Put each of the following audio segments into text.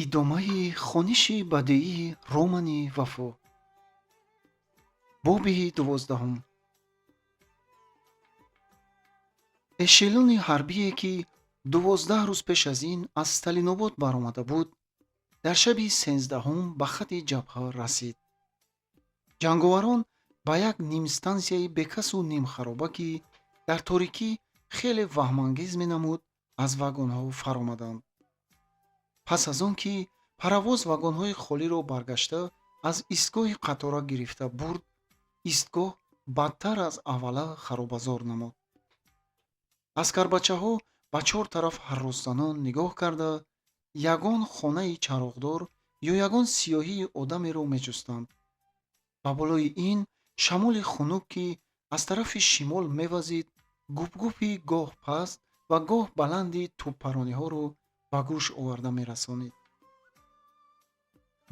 Идомаи хониши бадеии романи Вафо. Боби 12-ум. Эшелони ҳарбие, ки 12 рӯз пеш аз ин аз Сталинобод баромада буд, дар шаби 13-ум ба хати ҷабҳа расид. Ҷанговарон ба як нимстансияи бекасу нимхароба, ки дар торикӣ хеле ваҳмангез менамуд, аз вагонҳо фаромаданд. Пас аз он ки паровоз вагонҳои холиро баргашта аз истгоҳи қатора гирифта бурд, истгоҳ бадтар аз аввала харобазор намуд. Аскарбачаҳо ба чор тараф ҳарросзанон нигоҳ карда, ягон хонаи чароғдор ё ягон сиёҳии одамеро меҷустанд. Ба болои ин шамоли хунук, ки аз тарафи шимол мевазид, гупгупи гоҳ паст ва гоҳ баланди тӯбпарониҳоро ба гӯш оварда мерасонид.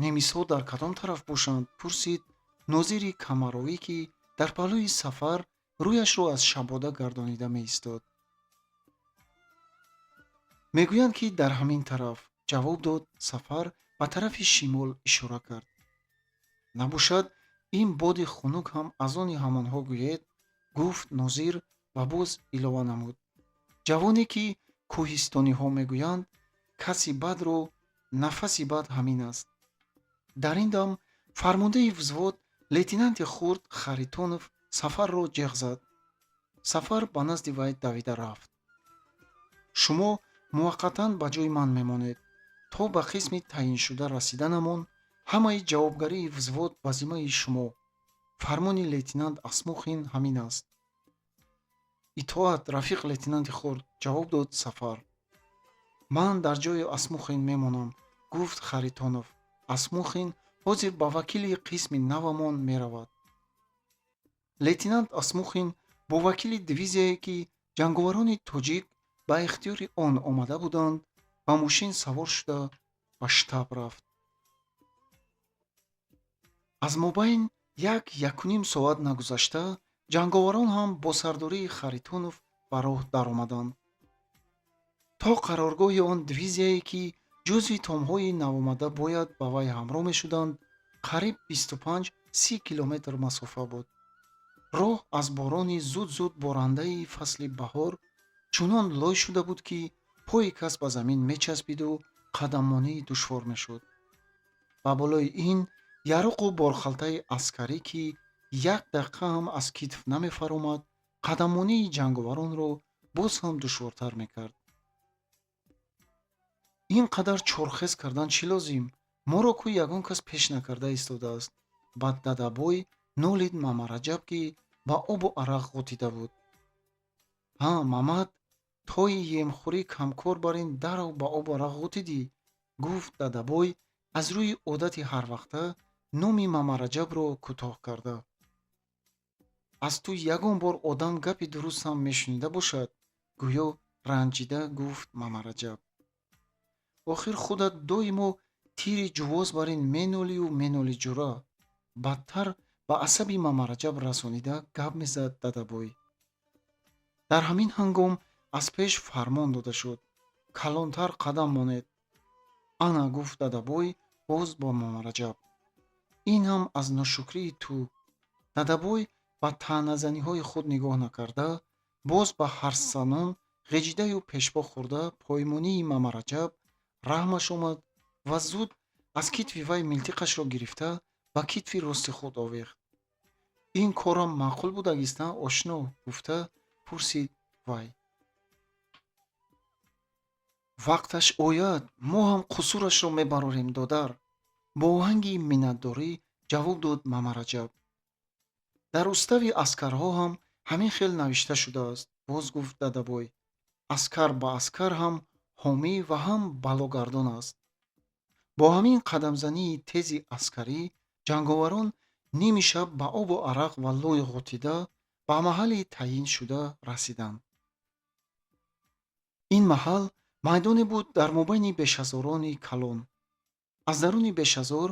Немисҳо дар кадом тараф бошанд? Пурсид нозири Камаровӣ, ки дар паҳлӯи Сафар рӯяшро аз шабода гардонида меистод. Мегӯянд, ки дар ҳамин тараф, ҷавоб дод Сафар, ба тарафи шимол ишора кард. Набошад, ин боди хунук ҳам аз они ҳамонҳо гӯед, гуфт нозир ва боз илова намуд: ҷавоне, ки кӯҳистониҳо мегӯянд, каси бадро нафаси бад ҳамин аст. Дар ин дам фармондаи взвод, лейтенанти хурд Харитонов, Сафарро ҷеғ зад. Сафар ба назди вай давида рафт. Шумо муваққатан ба ҷои ман мемонед. То ба қисми таъйиншуда расиданамон ҳамаи ҷавобгарии взвод ба зиммаи шумо. Фармони лейтенант Асмухин ҳамин аст. Итоат, рафиқ лейтенанти хурд, ҷавоб дод Сафар. Ман дар ҷои Асмухин мемонам, гуфт Харитонов. Асмухин ҳозир ба вакили қисми навамон меравад. Лейтенант Асмухин бо вакили дивизияе, ки ҷанговарони тоҷик ба ихтиёри он омада буданд, ба мошин савор шуда, ба штаб рафт. Аз мобайн як якуним соат нагузашта, ҷанговарон ҳам бо сардории Харитонов ба роҳ даромаданд. То қароргоҳи он дивизияе, ки ҷузъи томҳои навомада бояд ба вай ҳамроҳ мешуданд, қариб 25-30 километр масофа буд. Роҳ аз борони зуд-зуд борандаи фасли баҳор чунон лой шуда буд, ки пои кас ба замин мечаспиду қадаммонӣ душвор мешуд. Ба болои ин яроқу борхалтаи аскарӣ, ки як дақиқа ҳам аз китф намефаромад, қадаммонии ҷанговаронро боз ҳам душвортар мекард. Ин қадар чорхез кардан чӣ лозим? Моро ку ягон кас пеш накарда истодааст, ба Дадабой нолид Мамараҷаб, ки ба обу арақ ғутида буд. Ҳа, Мамад, тои емхӯрӣ камкор бар ин дарав ба обу арақ ғутидӣ, гуфт Дадабой аз рӯи одати ҳарвақта номи Мамараҷабро кӯтоҳ карда. Аз ту ягон бор одам гапи дуруст ҳам мешунида бошад, гӯё ранҷида гуфт Мамараҷаб. Охир худат доимо тири ҷувоз бар ин менолию меноли, ҷура, бадтар ба асаби Мамараҷаб расонида гап мезад Дадабой. Дар ҳамин ҳангом аз пеш фармон дода шуд: калонтар қадам монед. Ана, гуфт Дадабой боз бо Мамараҷаб. Ин ҳам аз ношукрии ту. Дадабой ба таъназаниҳои худ нигоҳ накарда, боз ба ҳарсзанон ғеҷидаю пешпо хӯрда поймонии Мамараҷаб раҳмаш омад ва зуд аз китфи вай милтиқашро гирифта, ба китфи рости худ овехт. Ин корам маъқул будагист, на, ошно? гуфта пурсид вай. Вақташ ояд, мо ҳам қусурашро мебарорем, додар, бо оҳанги миннатдорӣ ҷавоб дод Мамараҷаб. Дар устави аскарҳо ҳам ҳамин хел навишта шудааст, боз гуфт Дадабой. Аскар ба аскар ҳам ҳомӣ ва ҳам балогардон аст. Бо ҳамин қадамзании тези аскарӣ ҷанговарон ними шаб ба обу арақ ва лой ғутида ба маҳалли таъйин шуда расиданд. Ин маҳал майдоне буд дар мобайни бешазорони калон. Аз даруни бешазор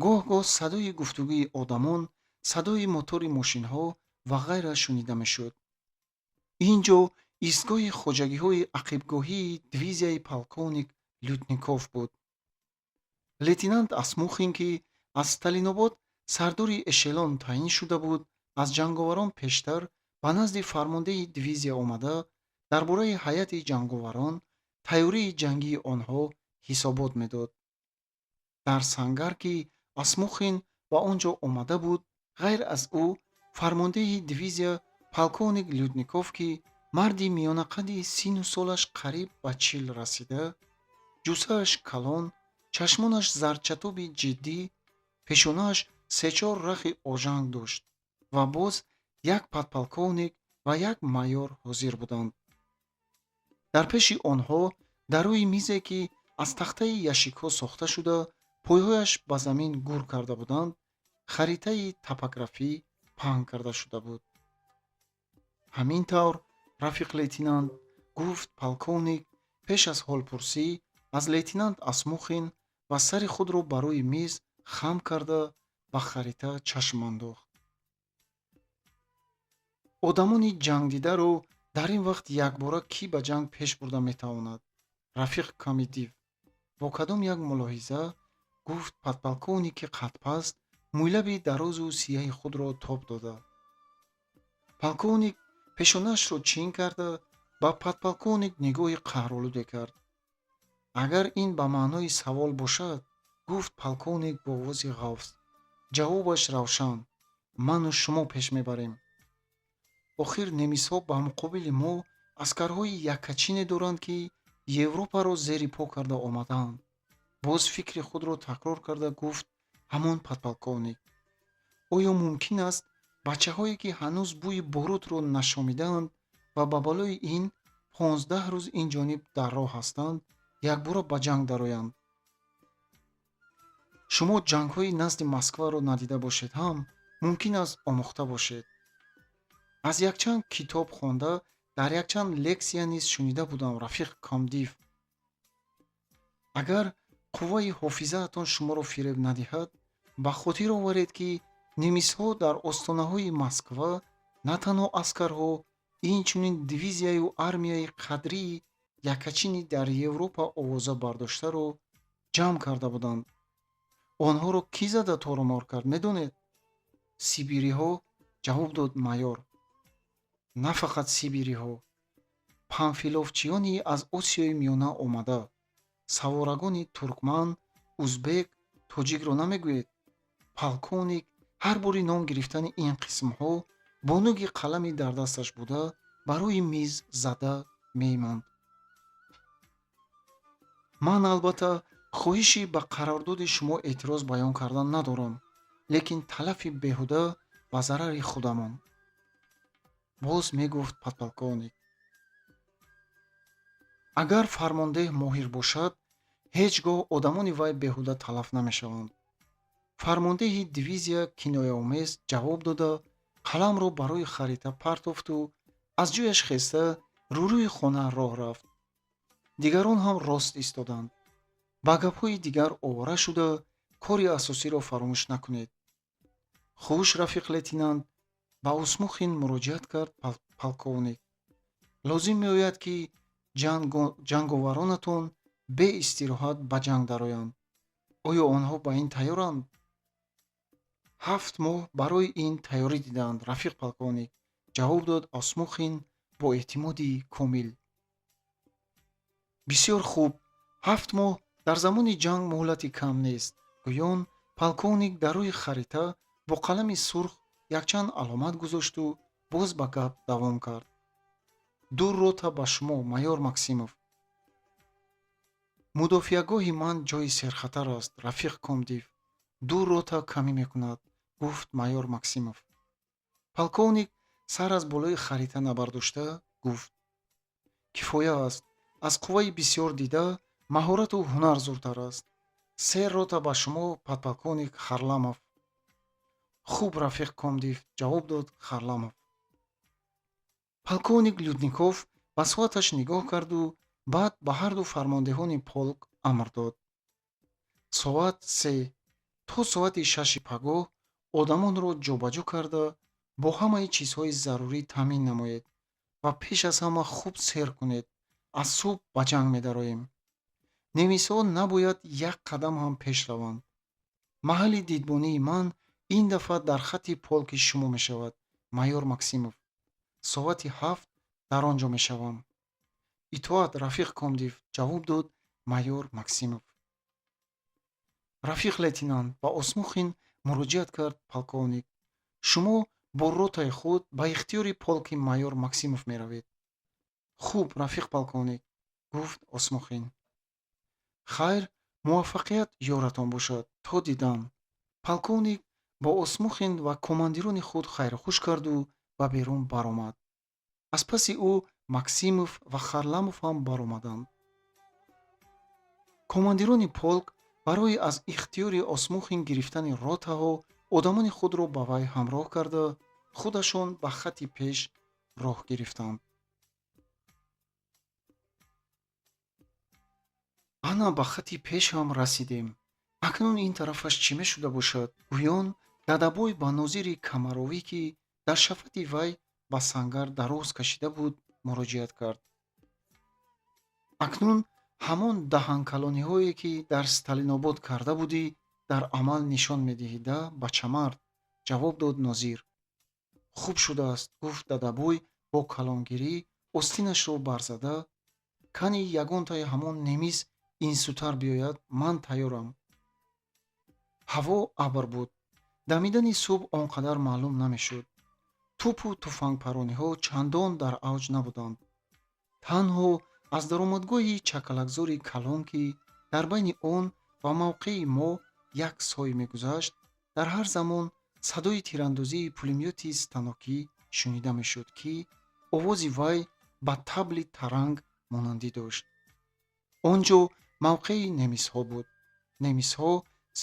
гоҳ-гоҳ садои гуфтугӯи одамон, садои мотори мошинҳо ва ғайра шунида мешуд. Ин ҷо истгоҳи хоҷагиҳои ақибгоҳии дивизияи полковник Лютников буд. Лейтенант Осмухин, ки аз Сталинобод сардори эшелон таъин шуда буд, аз ҷанговарон пештар ба назди фармондеҳи дивизия омада, дар бораи ҳайати ҷанговарон, тайёрии ҷангии онҳо ҳисобот медод. Дар сангар, ки Осмухин ба он ҷо омада буд, ғайр аз ӯ фармондеҳи дивизия полковник Людников, ки марди миёнақади сину солаш қариб ба 40 расида, ҷуссааш калон, чашмонаш зардчатоби ҷиддӣ, пешонааш се-чор рахи ожанг дошт ва боз як подполковник ва як майор ҳозир буданд. Дар пеши онҳо, дар рӯи мизе, ки аз тахтаи яшикҳо сохта шуда, пойҳояш ба замин гур карда буданд, харитаи топографӣ паҳн карда шуда буд. Ҳамин тавр, рафиқ лейтенант, гуфт полковник пеш аз ҳолпурсӣ аз лейтенант Осмухин ва сари худро ба рӯи миз хам карда, ба харита чашм андохт. Одамони ҷангдидаро дар ин вақт якбора кӣ ба ҷанг пеш бурда метавонад, рафиқ комдив? Бо кадом як мулоҳиза гуфт подполковники қадпаст, мӯйлаби дарозу сияҳи худро тоб дода. Полковник пешонаашро чин карда, ба подполковник нигоҳи қаҳролуде кард. Агар ин ба маънои савол бошад, гуфт полковник бо овози ғафз, ҷавобаш равшан: ману шумо пеш мебарем. Охир немисҳо ба муқобили мо аскарҳои яккачине доранд, ки Европаро зери по карда омадаанд. Боз фикри худро такрор карда гуфт ҳамон подполковник. Оё мумкин аст бачаҳое, ки ҳанӯз бӯи борутро нашомидаанд ва ба болои ин 15 рӯз ин ҷониб дар роҳ ҳастанд, якбора ба ҷанг дароянд? Шумо ҷангҳои назди Москваро надида бошед ҳам, мумкин аст омӯхта бошед. Аз якчанд китоб хонда, дар якчанд лексия низ шунида будам, рафиқ комдив. Агар қувваи ҳофизаатон шуморо фиреб надиҳад, ба хотир оваред, ки немисҳо дар остонаҳои Москва на танҳо аскарҳо, инчунин дивизияю армияи қадрии яккачини дар Европа овоза бардоштаро ҷамъ карда буданд. Онҳоро кӣ зада торумор кард, медонед? Сибириҳо, ҷавоб дод майор. На фақат сибириҳо, панфиловчиёни аз Осиёи Миёна омада, саворагони туркман, узбек, тоҷикро намегӯед? Полковник ҳар бори ном гирифтани ин қисмҳо бо нӯги қалами дар дасташ буда ба рӯи миз зада мемонд. Ман, албатта, хоҳиши ба қарордоди шумо эътироз баён кардан надорам, лекин талафи беҳуда ба зарари худамон. Боз мегуфт подполковник. Агар фармондеҳ моҳир бошад, ҳеҷ гоҳ одамони вай беҳуда талаф намешаванд. Фармондеҳи дивизия кинояомез ҷавоб дода, қаламро ба рӯи харита партофту аз ҷояш хеста рӯрӯи хона роҳ рафт. Дигарон ҳам рост истоданд. Ба гапҳои дигар овора шуда, кори асосиро фаромӯш накунед. Хуш, рафиқ лейтенант, ба Осмухин муроҷиат кард полковник. Лозим меояд, ки ҷанговаронатон беистироҳат ба ҷанг дароянд. Оё онҳо ба ин тайёранд? 7 моҳ барои ин тайёрӣ дидаанд, рафиқ полковник, ҷавоб дод Осмухин бо эътимоди комил. Бисёр хуб, 7 моҳ дар замони ҷанг муҳлати кам нест, гӯён полковник дар рӯи харита бо қалами сурх якчанд аломат гузошту боз ба гап давом кард. Ду рота ба шумо, майор Максимов. Мудофиагоҳи ман ҷои серхатар аст, рафиқ комдив. Ду рота камӣ мекунад, гуфт майор Максимов. Полковник сар аз болои харита набардошта гуфт: кифоя аст, аз қувваи бисёр дида маҳорату ҳунар зуртар аст. Се рота ба шумо, подполковник Харламов. Хуб, рафиқ комдив, ҷавоб дод Харламов. Полковник Людников ба соаташ нигоҳ карду баъд ба ҳарду фармондеҳони полк амр дод. Соат 3 то соати 6-и пагоҳ одамонро ҷобаҷо карда, бо ҳамаи чизҳои зарурӣ таъмин намоед ва пеш аз ҳама хуб сер кунед. Аз субҳ ба ҷанг медароем. Немисҳо набояд як қадам ҳам пеш раванд. Маҳалли дидбонии ман ин дафъа дар хати полки шумо мешавад, майор Максимов. Соати 7 дар он ҷо мешавам. Итоат, рафиқ комдив, ҷавоб дод майор Максимов. Рафиқ лейтенант, ба Осмухин муроҷиат кард полковник. Шумо бо ротаи худ ба ихтиёри полки майор Максимов меравед. Хуб, рафиқ полковник, гуфт Осмухин. Хайр, муваффақият ёратон бошад. То дидан. Полковник бо Осмухин ва командирони худ хайрухуш карду ба берун баромад. Аз паси ӯ Максимов ва Харламов ҳам баромаданд. Командирони полк барои аз ихтиёри Осмухин гирифтани ротаҳо одамони худро ба вай ҳамроҳ карда, худашон ба хати пеш роҳ гирифтанд. Ана ба хати пеш ҳам расидем. Акнун ин тарафаш чӣ мешуда бошад? Гӯён Дадабой ба нозири Камаровӣ, ки дар шафати вай ба сангар дароз кашида буд, муроҷиат кард. Акнун ҳамон даҳанкалониҳое, ки дар Сталинобод карда будӣ, дар амал нишон медиҳӣ, да, бачамард, ҷавоб дод нозир. Хуб шудааст, гуфт Дадабой бо калонгирӣ остинашро барзада. Кани ягонтаи ҳамон немис инсӯтар биёяд, ман тайёрам. Ҳаво абр буд. Дамидани субҳ он қадар маълум намешуд. Тӯпу туфангпарониҳо чандон дар авҷ набуданд. Танҳо аз даромадгоҳи чакалакзори калон, ки дар байни он ва мавқеи мо як сой мегузашт, дар ҳар замон садои тирандозии пулемёти станокӣ шунида мешуд, ки овози вай ба табли таранг монандӣ дошт. Он ҷо мавқеи немисҳо буд. Немисҳо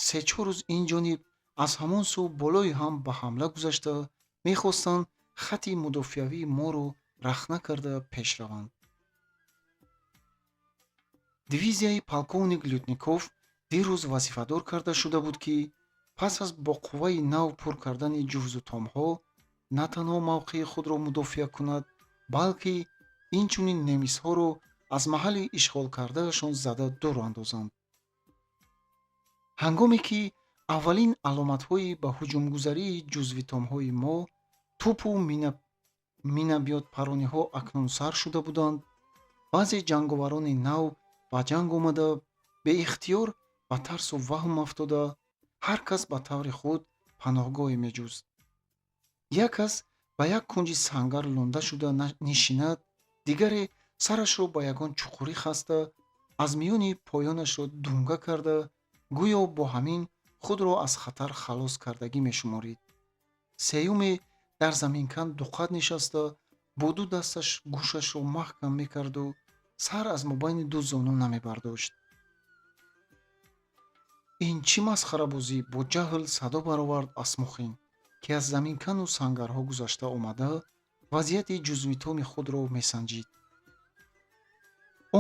се-чор рӯз ин ҷониб аз ҳамон сӯ болои ҳам ба ҳамла гузашта, мехостанд хати мудофиавии моро рахна карда пеш раванд. Дивизияи полковник Лютников дирӯз вазифадор карда шуда буд, ки пас аз бо қувваи нав пур кардани ҷувзутомҳо на танҳо мавқеи худро мудофиа кунад, балки инчунин немисҳоро аз маҳалли ишғолкардаашон зада дур андозанд. Ҳангоме ки аввалин аломатҳои ба ҳуҷумгузарии ҷузвитомҳои мо, тӯпу минабиётпарониҳо акнун сар шуда буданд, баъзе ҷанговарони нав ба ҷанг омада, беихтиёр ба тарсу ваҳм афтода, ҳар кас ба таври худ паноҳгоҳе меҷуст. Як кас ба як кунҷи сангар лунда шуда нишинад, дигаре сарашро ба ягон чуқурӣ хаста, аз миёни поёнашро дунга карда, гӯё бо ҳамин худро аз хатар халос кардагӣ мешуморид. Сеюме дар заминкан дуқат нишаста, бо ду дасташ гӯшашро маҳкам мекарду сар аз мобайни ду зону намебардошт. Ин чӣ масхарабозӣ? Бо ҷаҳл садо баровард Асмухин, ки аз заминкану сангарҳо гузашта омада, вазъияти ҷузвитоми худро месанҷид.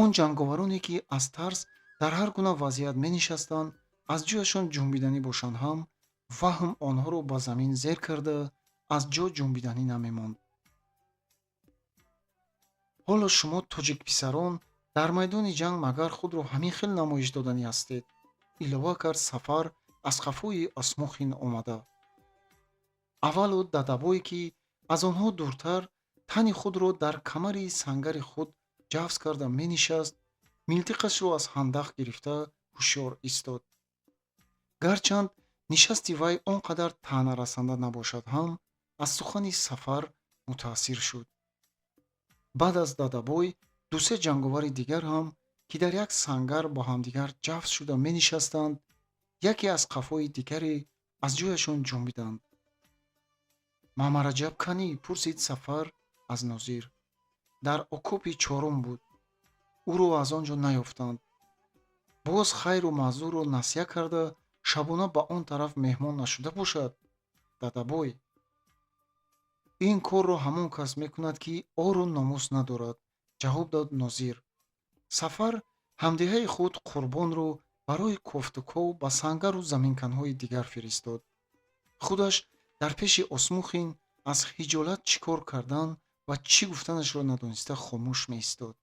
Он ҷанговароне, ки аз тарс дар ҳар гуна вазъият менишастанд, аз ҷояшон ҷунбиданӣ бошанд ҳам, ваҳм онҳоро ба замин зер карда, аз ҷо ҷунбиданӣ намемонд. Ҳоло шумо тоҷикписарон дар майдони ҷанг магар худро ҳамин хел намоиш доданӣ ҳастед? Илова кард Сафар аз қафои Осмухин омада. Аввалу Дадабое, ки аз онҳо дуртар тани худро дар камари сангари худ ҷафз карда менишаст, милтиқашро аз ҳандақ гирифта ҳушёр истод. Гарчанд нишасти вай он қадар таънарасанда набошад ҳам, аз сухани Сафар мутаассир шуд. Баъд аз Дадабой ду-се ҷанговари дигар ҳам, ки дар як сангар бо ҳамдигар ҷафз шуда менишастанд, яке аз қафои дигаре аз ҷояшон ҷунбиданд. Мамараҷаб канӣ? Пурсид Сафар аз нозир. Дар окопи чорум буд. Ӯро аз он ҷо наёфтанд. Боз хайру маъзурро насия карда, шабона ба он тараф меҳмон нашуда бошад? Дадабой. Ин корро ҳамон кас мекунад, ки ору номус надорад, ҷавоб дод нозир. Сафар ҳамдеҳаи худ Қурбонро барои кофтуков ба сангару заминканҳои дигар фиристод. Худаш дар пеши Осмухин аз хиҷолат чӣ кор кардан ва чӣ гуфтанашро надониста хомӯш меистод.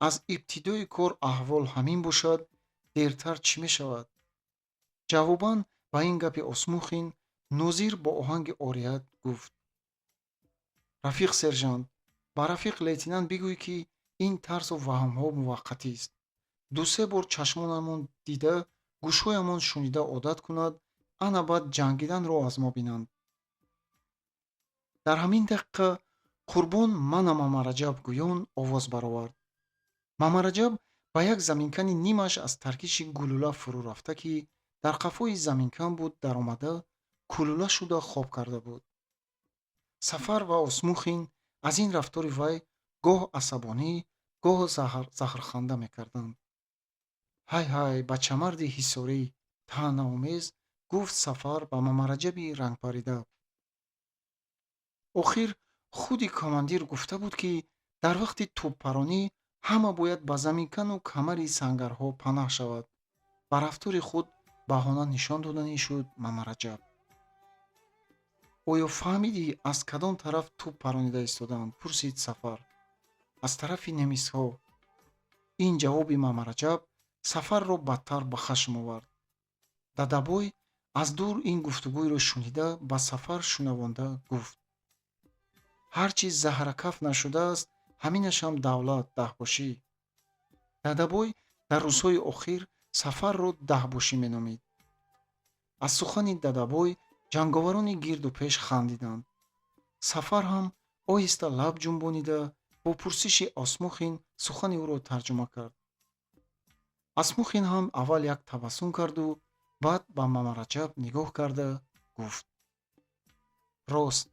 Аз ибтидои кор аҳвол ҳамин бошад, дертар чӣ мешавад? Ҷавобан ба ин гапи Осмухин, Нозир бо оҳанги орият гуфт: «Рафиқ сержант, ба рафиқ лейтенант бигӯй, ки ин тарсу ваҳмҳо муваққатист. Ду-се бор чашмонамон дида, гӯшҳоямон шунида одат кунад, ана баъд ҷангиданро аз мо бинанд». Дар ҳамин дақиқа Қурбон «Мана Мамараҷаб» гӯён овоз баровард. Мамараҷаб ба як заминкани нимаш аз таркиши гулӯла фурӯ рафта, ки дар қафои заминкан буд, даромада, кулӯла шуда хоб карда буд. Сафар ва Осмухин аз ин рафтори вай гоҳ асабонӣ, гоҳ заҳрханда мекарданд. «Ҳай, ҳай, бачамарди ҳисорӣ», таънаомез гуфт Сафар ба Мамараҷаби рангпарида. Охир худи командир гуфта буд, ки дар вақти тӯбпаронӣ ҳама бояд ба заминкану камари сангарҳо панаҳ шавад. Ба рафтори худ баҳона нишон доданӣ шуд Мамараҷаб. «Оё фаҳмидӣ, аз кадом тараф тӯб паронида истодаанд?» — пурсид Сафар. «Аз тарафи немисҳо». Ин ҷавоби Мамараҷаб Сафарро бадтар ба хашм овард. Дадабой аз дур ин гуфтугӯйро шунида, ба Сафар шунавонда гуфт: «Ҳар чи заҳракаф нашудааст, ҳаминашам давлат, даҳбошӣ». Дадабой дар рӯзҳои охир Сафарро даҳбошӣ меномид. Аз сухани Дадабой ҷанговарони гирду пеш хандиданд. Сафар ҳам оҳиста лаб ҷунбонида, бо пурсиши Осмухин сухани ӯро тарҷума кард. Осмухин ҳам аввал як табассум карду баъд ба Мамараҷаб нигоҳ карда гуфт: «Рост,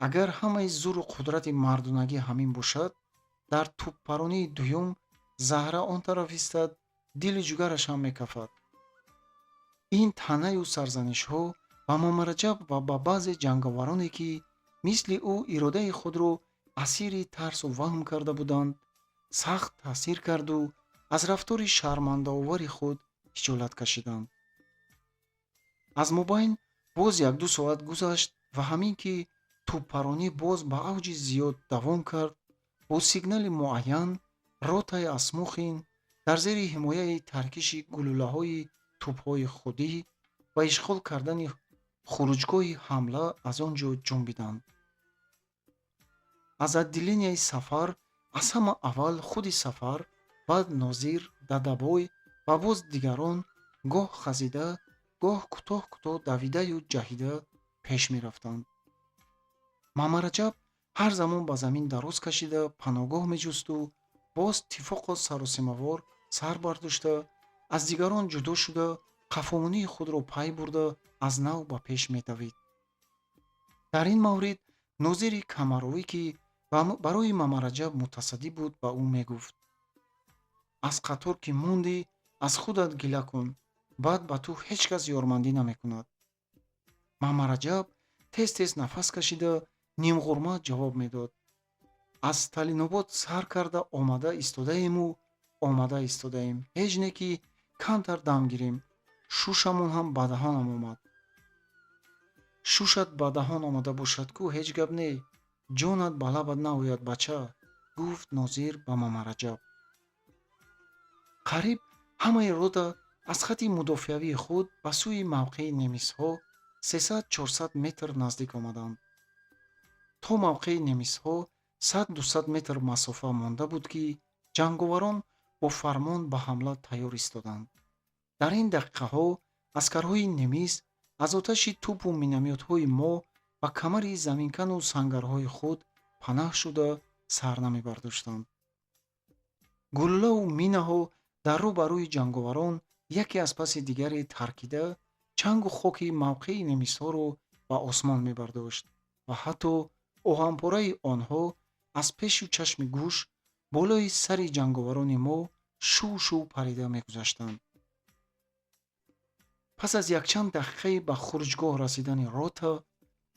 агар ҳамаи зӯру қудрати мардонагӣ ҳамин бошад, дар тӯбпаронии дуюм заҳра он тараф истад, дили ҷугараш ҳам мекафад». Ин таънаю сарзанишҳо ба Мамараҷаб ва ба баъзе ҷанговароне, ки мисли ӯ иродаи худро асири тарсу ваҳм карда буданд, сахт таъсир карду аз рафтори шармандаовари худ хиҷолат кашиданд. Аз мобайн боз як-ду соат гузашт ва ҳамин ки тӯбпаронӣ боз ба авҷи зиёд давом кард, бо сигнали муайян ротаи Осмухин дар зери ҳимояи таркиши гулӯлаҳои тӯбҳои худӣ ва ишғол кардани хуруҷгоҳи ҳамла аз он ҷо ҷунбиданд. Аз отделенияи Сафар аз ҳама аввал худи Сафар, баъд Нозир, Дадабой ва боз дигарон гоҳ хазида, гоҳ кӯтоҳ кӯтоҳ давидаю ҷаҳида пеш мерафтанд. Мамараҷаб ҳар замон ба замин дароз кашида паноҳгоҳ меҷусту боз тифоқо саросимавор сар бардошта, аз дигарон ҷудо шуда, қафомонии худро пай бурда, аз нав ба пеш медавид. Дар ин маврид Нозири камаровӣ, ки барои Мамараҷаб мутасаддӣ буд, ба ӯ мегуфт: «Аз қатор ки мондӣ, аз худат гила кун, баъд ба ту ҳеҷ кас ёрмандӣ намекунад». Мамараҷаб тез тез нафас кашида, нимғурма ҷавоб медод: «Аз Сталинобод сар карда омада истодаему омада истодаем, ҳеҷ не ки камтар дам гирем, шушамон ҳам ба даҳонам омад». «Шушат ба даҳон омада бошад ку, ҳеҷ гап не, ҷонат ба лабат наояд, бача», — гуфт Нозир ба Мамараҷаб. Қариб ҳамаи рота аз хатти мудофиавии худ ба сӯи мавқеи немисҳо 300-400 метр наздик омаданд. То мавқеи немисҳо 100-200 метр масофа монда буд, ки ҷанговарон бо фармон ба ҳамла тайёр истоданд. Дар ин дақиқаҳо аскарҳои немис аз оташи тӯпу миномётҳои мо ба камари заминкану сангарҳои худ панаҳ шуда сар намебардоштанд. Гулӯлаву минаҳо дар рӯ ба рӯи ҷанговарон яке аз паси дигаре таркида, чангу хоки мавқеи немисҳоро ба осмон мебардошт ва ҳатто оҳанпораи онҳо аз пешу чашми гӯш болои сари ҷанговарони мо шӯ-шӯ парида мегузаштанд. Пас аз якчанд дақиқаи ба хуруҷгоҳ расидани рота,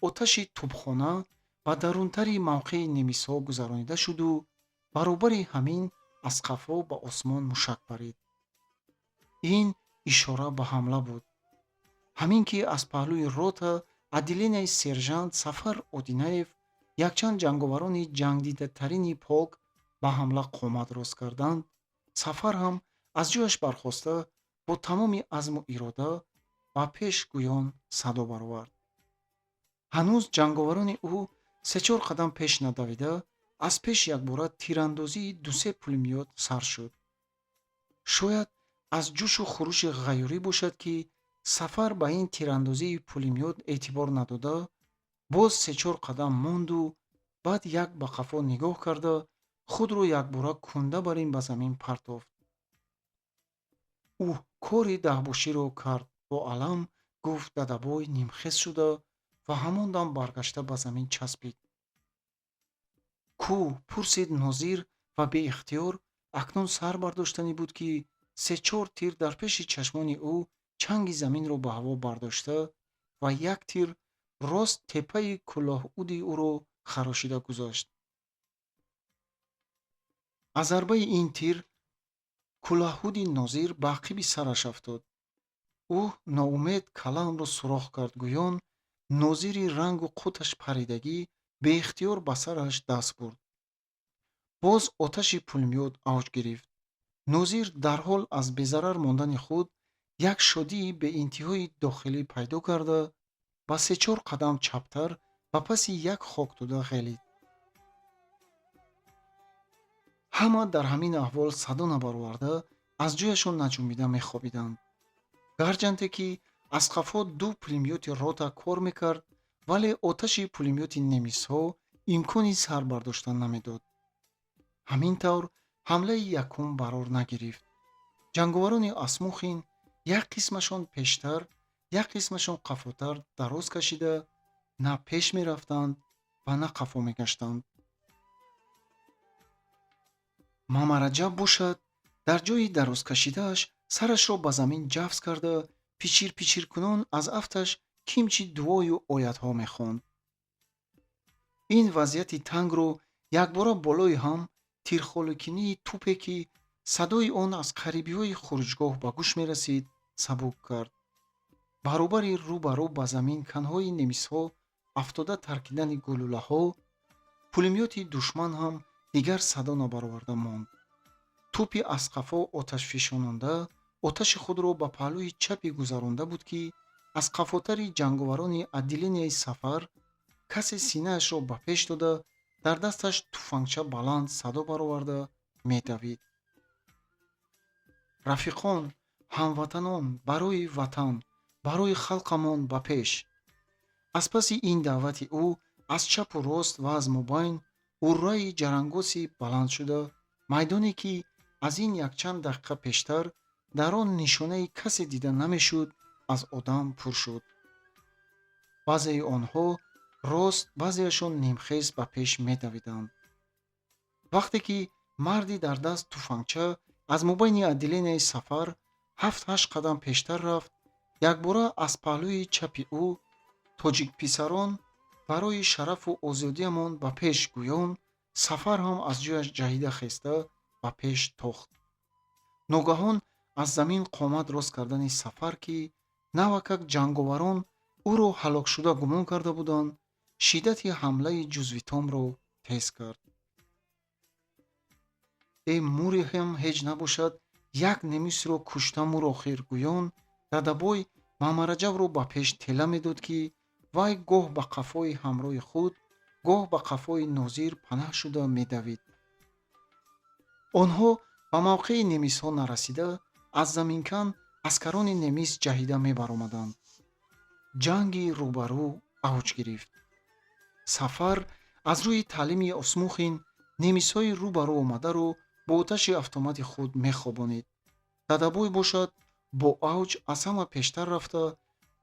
оташи тӯбхона ба дарунтари мавқеи немисҳо гузаронида шуду баробари ҳамин аз қафо ба осмон мушак парид. Ин ишора ба ҳамла буд. Ҳамин ки аз паҳлӯи рота отделенияи сержант Сафар Одинаев якчанд ҷанговарони ҷангдидатарини полк ба ҳамла қомат рост карданд. Сафар ҳам аз ҷояш бархоста, бо тамоми азму ирода ба пеш гӯён садо баровард. Ҳанӯз ҷанговарони ӯ се-чор қадам пеш надавида, аз пеш якбора тирандозии ду-се пулемёт сар шуд. Шояд аз ҷӯшу хурӯши ғайюрӣ бошад, ки Сафар ба ин тирандозии пулемёт эътибор надода, боз се-чор қадам монду баъд як ба қафо нигоҳ карда, худро якбора кунда бар ин ба замин партофт. Ӯ кори даҳбоширо кард, бо алам гуфт Дадабой нимхез шуда ва ҳамон дам баргашта ба замин часпид. Кӯ? Пурсид Нозир ва беихтиёр акнун сар бардоштанӣ буд, ки се-чор тир дар пеши чашмони ӯ чанги заминро ба ҳаво бардошта ва як тир рост теппаи кӯлоҳуди ӯро харошида гузашт. Аз зарбаи ин тир кӯлоҳуди Нозир ба ақиби сараш афтод. Ӯ ноумед калаамро сурох кард гӯён, Нозири рангу қуташ паридагӣ беихтиёр ба сараш даст бурд. Боз оташи пулемёт авҷ гирифт. Нозир дарҳол аз безарар мондани худ як шодии беинтиҳои дохилӣ пайдо карда, ба се-чор қадам чаптар ба паси як хоктӯда ғелид. Ҳама дар ҳамин аҳвол садо набароварда, аз ҷояшон наҷунбида мехобиданд. Гарчанде ки аз қафо ду пулемёти рота кор мекард, вале оташи пулемёти немисҳо имкони сар бардоштан намедод. Ҳамин тавр ҳамлаи якум барор нагирифт. Ҷанговарони Осмухин як қисмашон пештар, як қисмашон қафотар дароз кашида, на пеш мерафтанд ва на қафо мегаштанд. Мамараҷаб бошад, дар ҷои дарозкашидааш сарашро ба замин ҷафс карда, пичир-пичиркунон аз афташ кимчи дуою оятҳо мехонд. Ин вазъияти тангро якбора болои ҳам тирхоликунии тӯпе, ки садои он аз қарибиҳои хуруҷгоҳ ба гӯш мерасид, сабук кард. Баробари рӯ ба рӯ ба замин канҳои немисҳо афтода таркидани гулӯлаҳо, пулемёти душман ҳам дигар садо набароварда монд. Тӯпи аз қафо оташфишононда оташи худро ба паҳлӯи чапе гузаронда буд, ки аз қафотари ҷанговарони отделенияи Сафар касе синаашро ба пеш дода, дар дасташ туфангча баланд садо бароварда медавид: «Рафиқон, ҳамватанон, барои Ватан, барои халқамон ба пеш!» Аз паси ин даъвати ӯ аз чапу рост ва аз мобайн урраи ҷарангоси баланд шуда, майдоне, ки аз ин якчанд дақиқа пештар дар он нишонаи касе дида намешуд, аз одам пур шуд. Баъзеи онҳо рост, баъзеашон нимхез ба пеш медавиданд. Вақте ки марди дар даст туфангча аз мобайни отделенияи Сафар ҳафт-ҳашт қадам пештар рафт, якбора аз паҳлӯи чапи ӯ «Тоҷикписарон, барои шарафу озодиамон ба пеш!» гӯён, Сафар ҳам аз ҷояш ҷаҳида хеста ба пеш тохт. Ногаҳон аз замин қомат рост кардани Сафар, ки навакак ҷанговарон ӯро ҳалокшуда гумон карда буданд, шиддати ҳамлаи ҷузвитомро тез кард. «Э, муре ҳам ҳеҷ набошад, як немисро кушта мур охир», гӯён, Дадабой Мамараҷабро ба пеш тела медод, ки вай гоҳ ба қафои ҳамроҳи худ, гоҳ ба қафои Нозир панаҳ шуда медавид. Онҳо ба мавқеи немисҳо нарасида, аз заминкан аскарони немис ҷаҳида мебаромаданд. Ҷанги рӯбарӯ авҷ гирифт. Сафар аз рӯи таълими Осмухин немисҳои рӯ ба рӯ омадаро бо оташи автомати худ мехобонид. Дадабой бошад, бо авҷ аз ҳама пештар рафта,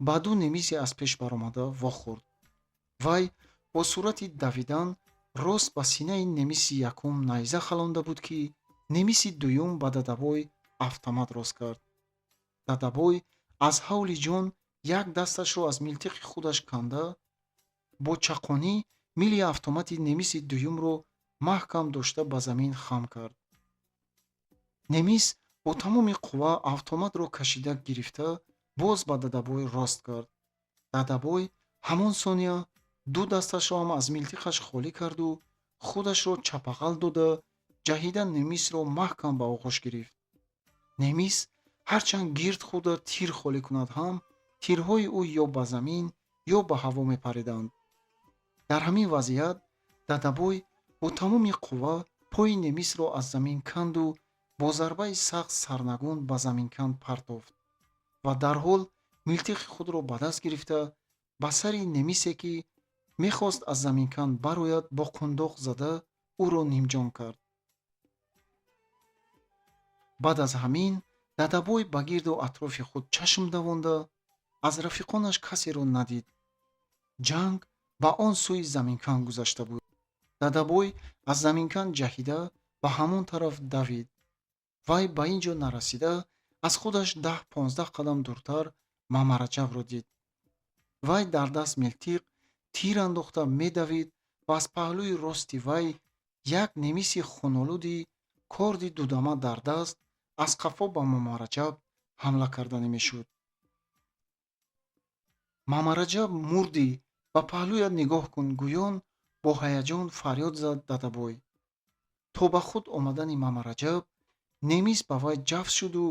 ба ду немиси аз пеш баромада вохӯрд. Вай бо суръати давидан рост ба синаи немиси якум найза халонда буд, ки немиси дуюм ба Дадабой автомат рост кард. Дадабой аз ҳавли ҷон як дасташро аз милтиқи худаш канда, бо чақонӣ мили автомати немиси дуюмро маҳкам дошта ба замин хам кард. Немис бо тамоми қувва автоматро кашида гирифта, боз ба Дадабой рост кард. Дадабой ҳамон сония ду дасташро ҳам аз милтиқаш холӣ карду худашро чапағал дода, Ҷаҳида немисро маҳкам ба оғӯш гирифт. Немис ҳарчанд гирд хӯрда тир холӣ кунад ҳам, тирҳои ӯ ё ба замин, ё ба ҳаво мепариданд. Дар ҳамин вазъият Дадабой бо тамоми қувва пои немисро аз замин канду бо зарбаи сахт сарнагун ба заминкан партофт ва дарҳол милтиқи худро ба даст гирифта, ба сари немисе, ки мехост аз заминкан барояд, бо қундоқ зада, ӯро нимҷон кард. Баъд аз ҳамин Дадабой ба гирду атрофи худ чашм давонда, аз рафиқонаш касеро надид. Ҷанг ба он сӯи заминкан гузашта буд. Дадабой аз заминкан ҷаҳида ба ҳамон тараф давид. Вай ба ин ҷо нарасида, аз худаш 10-15 қадам дуртар Мамараҷабро дид. Вай дар даст милтиқ тир андохта медавид ва аз паҳлӯи рости вай як немиси хунолуди корди дудама дар даст аз қафо ба Мамараҷаб ҳамла карданӣ мешуд. «Мамараҷаб, мурдӣ, ба паҳлӯят нигоҳ кун», гӯён бо ҳаяҷон фарёд зад Дадабой. То ба худ омадани Мамараҷаб, немис ба вай ҷафт шуду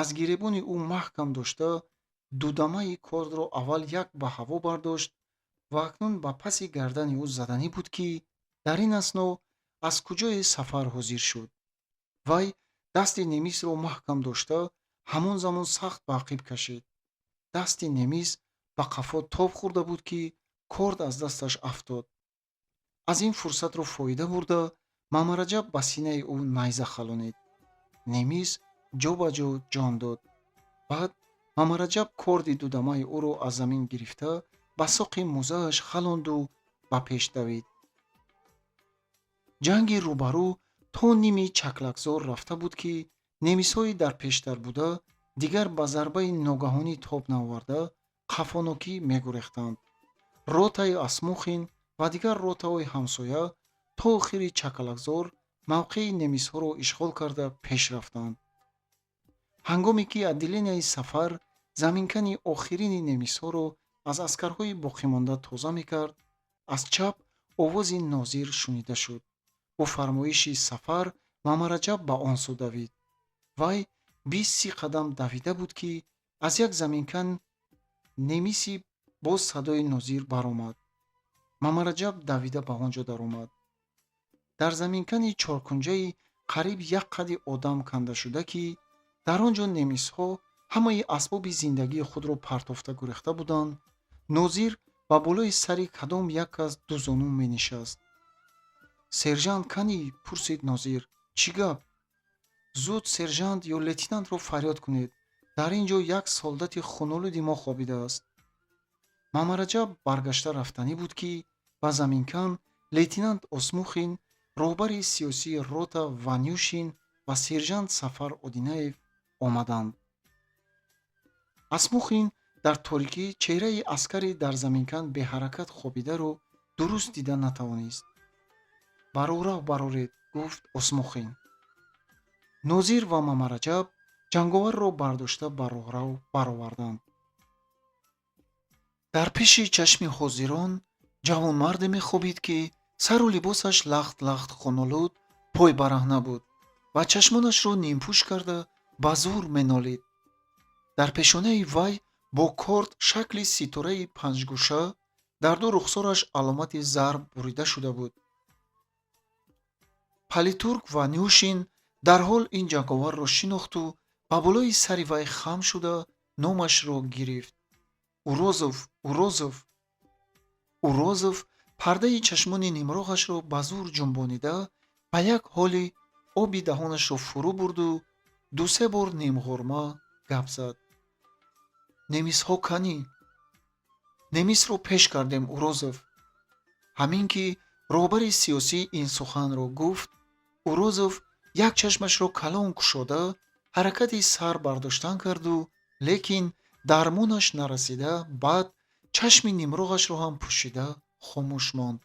аз гиребони ӯ маҳкам дошта, дудамаи кордро аввал як ба ҳаво бардошт ва акнун ба паси гардани ӯ заданӣ буд, ки дар ин асно аз куҷое Сафар ҳозир шуд. Вай дасти немисро маҳкам дошта, ҳамон замон сахт ба ақиб кашид. Дасти немис ба қафо тоб хӯрда буд, ки корд аз дасташ афтод. Аз ин фурсатро фоида бурда, Мамараҷаб ба синаи ӯ найза халонид. Немис ҷо ба ҷо ҷон дод. Баъд Мамараҷаб корди дудамаи ӯро аз замин гирифта, ба соқи мӯзааш халонду ба пеш давид. Ҷанги рӯбарӯ то ними Чаклакзор рафта буд, ки немисҳои дар пештар буда дигар ба зарбаи ногаҳонӣ тоб наоварда, қафонокӣ мегурехтанд. Ротаи Асмухин ва дигар ротаҳои ҳамсоя то охири Чакалакзор мавқеи немисҳоро ишғол карда, пеш рафтанд. Ҳангоме ки отделенияи Сафар заминкани охирини немисҳоро аз аскарҳои боқимонда тоза мекард, аз чап овози Нозир шунида шуд. Бо фармоиши Сафар Мамараҷаб ба он сӯ давид. Вай 20-30 қадам давида буд, ки аз як заминкан немиси боз садои Нозир баромад. Мамараҷаб давида ба он ҷо даромад. Дар заминкани чоркунҷаи қариб як қади одам кандашуда, ки дар он ҷо немисҳо ҳамаи асбоби зиндагии худро партофта гурехта буданд, Нозир ба болои сари кадом як кас дузону менишаст. «Сержант канӣ?» пурсид Нозир. «Чӣ гап?» «Зуд сержант ё лейтенантро фарёд кунед. Дар ин ҷо як солдати хунолуди мо хобидааст». Мамараҷаб баргашта рафтанӣ буд, ки ба заминкан лейтенант Осмухин, роҳбари сиёсии рота Ванюшин ва сержант Сафар Одинаев омаданд. Асмухин дар торикӣ чеҳраи аскари дар заминкан беҳаракат хобидаро дуруст дида натавонист. «Ба роҳрав бароред», гуфт Осмухин. Нозир ва Мамараҷаб ҷанговарро бардошта ба роҳрав бароварданд. Дар пеши чашми ҳозирон ҷавонмарде мехобид, ки сару либосаш лахт лахт хунолуд, пойбараҳна буд ва чашмонашро нимпӯш карда, ба зӯр менолид. Дар пешонаи вай бо корд шакли ситораи панҷгӯша, дар ду рухсораш аломати зарб бурида шуда буд. Политрук Ванюшин дарҳол ин ҷанговарро шинохту ба болои сари вай хам шуда, номашро гирифт: «Урозов, Урозов!» Урозов пардаи чашмони нимроғашро ба зӯр ҷунбонида, ба як ҳоли оби даҳонашро фурӯ бурду дусе бор нимғурма гап зад: «Немисҳо канӣ?» «Немисро пеш кардем, Урозов». Ҳамин ки роҳбари сиёсӣ ин суханро гуфт, Урозов як чашмашро калон кушода, ҳаракати сар бардоштан карду, лекин дармонаш нарасида, баъд чашми нимроғашро ҳам пӯшида, хомӯш монд.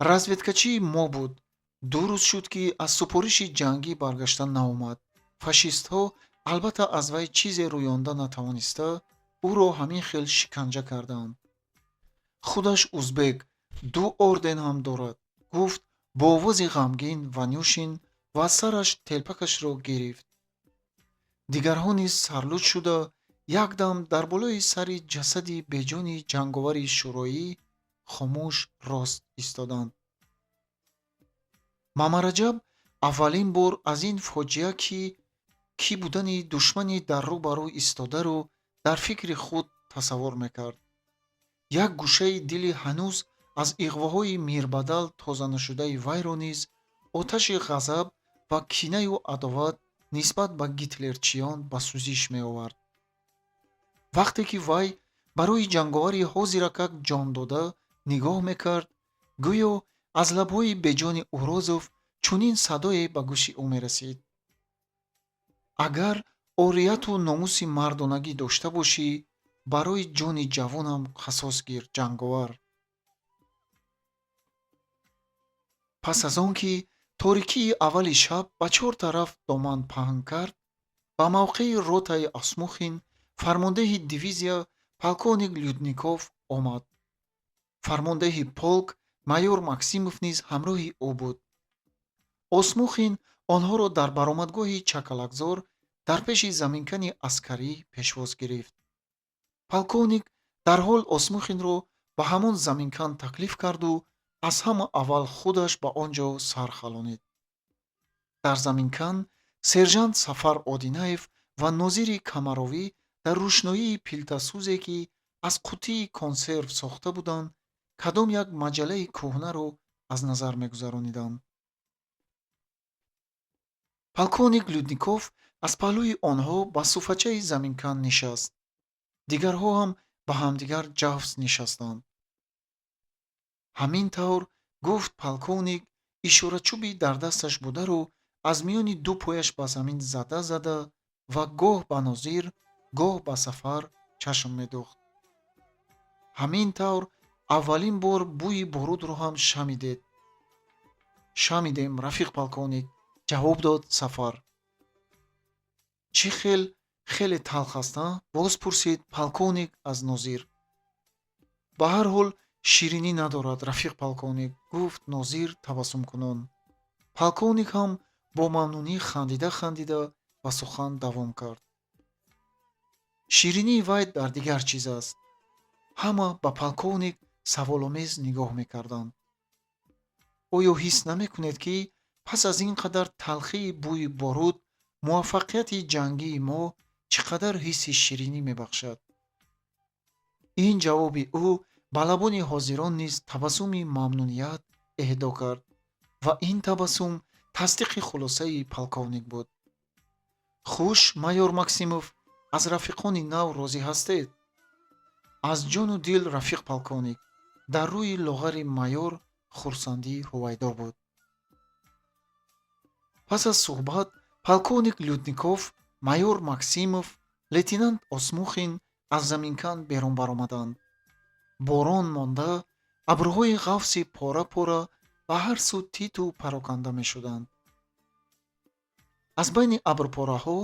«Разведкачии мо буд. 2 рӯз шуд, ки аз супориши ҷангӣ баргашта наомад. Фашистҳо албатта аз вай чизе рӯёнда натавониста, ӯро ҳамин хел шиканҷа карданд. Худаш узбек, ду орден ҳам дорад», гуфт. Бо овози ғамгин Ванюшин ва аз сараш телпакашро гирифт. Дигарҳо низ сарлӯч шуда, якдам дар болои сари ҷасади беҷони ҷанговари шӯроӣ хомӯш рост истоданд. Мамараҷаб аввалин бор аз ин фоҷиа, ки кӣ будани душмани дар рӯ ба рӯ истодаро дар фикри худ тасаввур мекард. Як гӯшаи дили ҳанӯз аз иғвоҳои Мирбадал тоза нашудаи вайро низ оташи ғазаб ва кинаю адоват нисбат ба гитлерчиён ба сӯзиш меовард. Вақте ки вай барои ҷанговари ҳозиракак ҷон дода нигоҳ мекард, гӯё аз лабҳои беҷони Урозов чунин садое ба гӯши ӯ мерасид: «Агар орияту номуси мардонагӣ дошта бошӣ, барои ҷони ҷавонам қасос гир, ҷанговар». Пас аз он ки торикии аввали шаб ба чор тараф доман паҳн кард, ба мавқеи ротаи Осмухин фармондеҳи дивизия полковник Людников омад. Фармондеҳи полк майор Максимов низ ҳамроҳи ӯ буд. Осмухин онҳоро дар баромадгоҳи Чакалакзор дар пеши заминкани аскарӣ пешвоз гирифт. Полковник дарҳол Осмухинро ба ҳамон заминкан таклиф карду аз ҳама аввал худаш ба он ҷо сар халонид. Дар заминкан сержант Сафар Одинаев ва нозири Камаровӣ дар рӯшноии пилтасӯзе, ки аз қуттии консерв сохта буданд, кадом як маҷаллаи кӯҳнаро аз назар мегузарониданд. Полковник Людников аз паҳлӯи онҳо ба суфачаи заминкан нишаст. Дигарҳо ҳам ба ҳамдигар ҷафс нишастанд. Ҳамин тавр, гуфт полковник, ишорачӯби дар дасташ бударо аз миёни ду пояш ба замин зада зада ва гоҳ ба нозир, гоҳ ба Сафар чашм медӯхт. Ҳамин тавр аввалин бор бӯи борудро ҳам шамидед. Шамидем, рафиқ полковник, ҷавоб дод Сафар. Чӣ хел хеле талх аст, а? Боз пурсид полковник аз нозир. Ба ҳар ҳол ширинӣ надорад, рафиқ полковник, гуфт нозир табассумкунон. Полковник ҳам бо мамнунӣ хандида хандида ба сухан давом кард. Ширинии вай дар дигар чиз аст. Ҳама ба полковник саволомез нигоҳ мекарданд. Оё ҳис намекунед, ки пас аз ин қадар талхии бӯи боруд муваффақияти ҷангии мо чӣ қадар ҳисси ширинӣ мебахшад? Ин ҷавоби ӯ ба лабони ҳозирон низ табассуми мамнуният эҳдо кард ва ин табассум тасдиқи хулосаи полковник буд. Хуш, майор Максимов, аз рафиқони нав розӣ ҳастед? Аз ҷону дил, рафиқ полковник. Дар рӯи лоғари майор хурсандӣ ҳувайдо буд. Пас аз суҳбат полковник Людников, майор Максимов, лейтенант Осмухин аз заминкан берун баромаданд. Борон монда, абрҳои ғафси пора-пора ба ҳар сӯ титу пароканда мешуданд. Аз байни абрпораҳо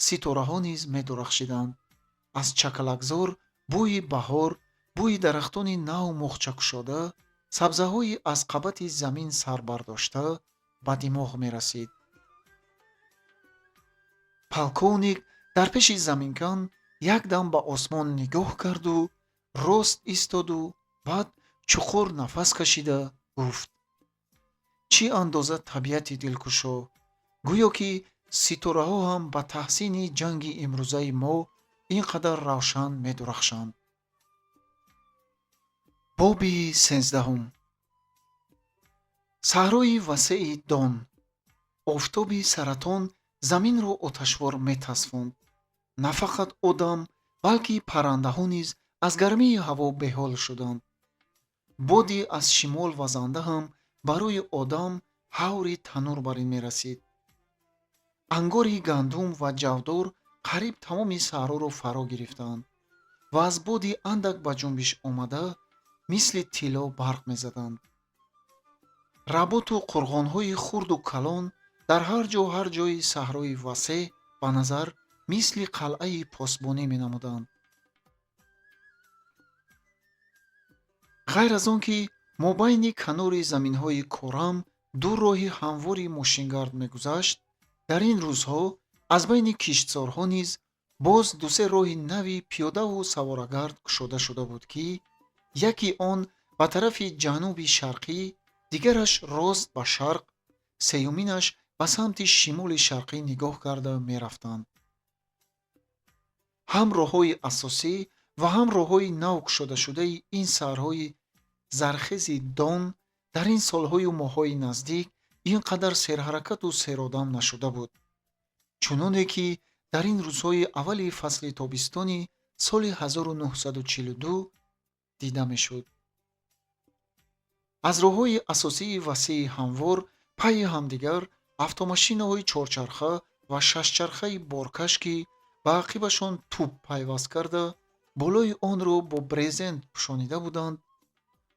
ситораҳо низ медурахшиданд. Аз Чакалакзор бӯи баҳор, бӯи дарахтони нав мухчакушода, сабзаҳои аз қабати замин сар бардошта ба димоғ мерасид. Полковник дар пеши заминкан якдам ба осмон нигоҳ карду рост истоду баъд чуқур нафас кашида гуфт: чӣ андоза табиати дилкушо! Гӯё ки ситораҳо ҳам ба таҳсини ҷанги имрӯзаи мо ин қадар равшан медурахшанд. Боби 13. Саҳрои васеи Дон. Офтоби саратон заминро оташвор метасфонд. На фақат одам, балки паррандаҳо низ аз гармии ҳаво беҳол шуданд. Боди аз шимол вазанда ҳам барои одам ҳаври танур бар ин мерасид. Ангори гандум ва ҷавдор қариб тамоми саҳроро фаро гирифтанд ва аз боди андак ба ҷунбиш омада мисли тилло барқ мезаданд. Работу қурғонҳои хурду калон дар ҳар ҷо ҳар ҷои саҳрои васеъ ба назар мисли қалъаи посбонӣ менамуданд. Ғайр аз он ки мобайни канори заминҳои корам Ду роҳи ҳамвори мошингард мегузашт, дар ин рӯзҳо аз байни киштзорҳо низ боз ду-се роҳи нави пиёдаву саворагард кушода шуда буд, ки яке он ба тарафи ҷануби шарқӣ, дигараш рост ба шарқ, сеюминаш ба самти шимоли шарқӣ нигоҳ карда мерафтанд. Ҳам роҳҳои асосӣ ва ҳам роҳҳои нав кушодашудаи ин сарҳои зархези Дон дар ин солҳою моҳҳои наздик ин қадар серҳаракату серодам нашуда буд, чуноне ки дар ин рӯзҳои аввали фасли тобистони соли 1942 дида мешуд. Аз роҳҳои асосии васеи ҳамвор пайи ҳамдигар автомашинаҳои чорчарха ва шашчархаи боркаш, ки ба ақибашон тӯб пайваст карда, болои онро бо брезент пӯшонида буданд,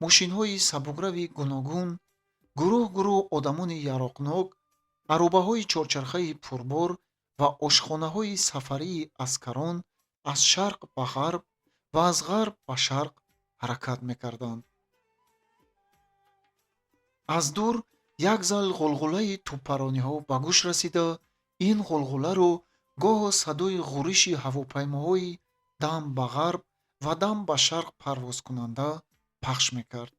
мошинҳои сабукрави гуногун, гурӯҳ гурӯҳ одамони яроқнок, аробаҳои чорчархаи пурбор ва ошхонаҳои сафарии аскарон аз шарқ ба ғарб ва аз ғарб ба шарқ ҳаракат мекарданд. Аз дур як зал ғулғулаи тӯбпарониҳо ба гӯш расида, ин ғулғуларо гоҳо садои ғурриши ҳавопаймоҳои дам ба ғарб ва дам ба шарқ парвозкунанда пахш мекард.